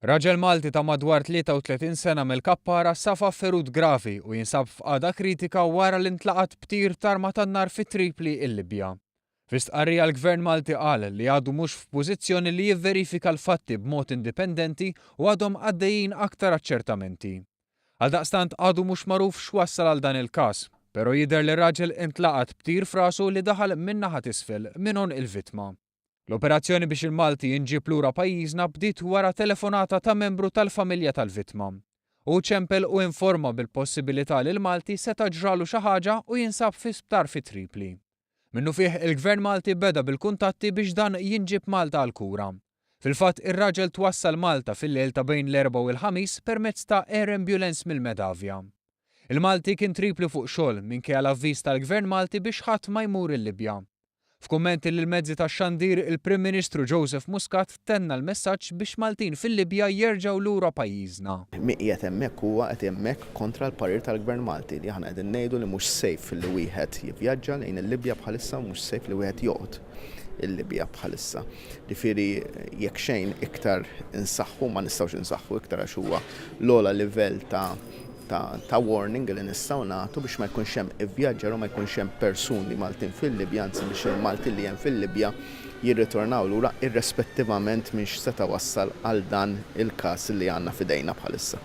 Raġel Malti ta' madwar 33 sena mill-Kappara safa ferut gravi u jinsab f'qagħda kritika wara li ntlaqat b'tir t'arma tan-nar fi Tripli, il-Libja. Fi stqarrija l-Gvern Malti qal li għadu mhux f'pożizzjoni li jivverifika l-fatti b'mod indipendenti u għadhom għaddejjin aktar aċċertamenti. Għaldaqstant għadu mhux magħruf x'wassal għal dan il-każ, pero jidher li r-raġel intlaqat b'tir f'rasu li daħal min-naħa t'isfel minn għonq il-vittma. L-operazzjoni biex il-Malti jinġieb lura pajjiżna bdiet wara telefonata ta' membru tal-familja tal-vittma. Hu ċempel u informa bil-possibilità li l-Malti seta' ġralu xi ħaġa u jinsab fi sptar fi Tripli. Minnufih il-Gvern Malti beda bil-kuntatti biex dan jinġieb Malta għall-kura. Fil-fatt ir-raġel twassal Malta fil-lejl ta' bejn l-Erbgħa u l-Ħamis permezz ta' air ambulance mill-Medavia. Il-Malti kien Tripli fuq xogħol minkejja l-avviż tal-Gvern Malti biex ħadd ma jmur il-Libja. F'kummenti lill-mezzi tax-xandir, il-Prim Ministru Joseph Muscat tenna l-messaġġ biex Maltin fil-Libja jerġgħu lura pajjiżna. Min qiegħed hemmhekk huwa qed hemmhekk kontra l-parir tal-Gvern Malti li aħna qegħdin ngħidu li mhux safe li wieħed jivvjaġġa lejn il-Libja bħalissa u mhux safe li wieħed joqgħod il-Libja bħalissa. Ġifieri jekk xejn iktar insaħħu, ma nistgħux insaħħu iktar għax huwa l-ogħla livell ta' ta' warning li nistgħu nagħtu biex ma jkunx hemm ivvjaġġar u ma jkunx hemm persuni Maltin fil-Libja, anzi biex il-Maltin li hemm fil-Libja jirritornaw lura irrespettivament minn x'seta' wassal għal dan il-każ li għandna f'idejna bħalissa.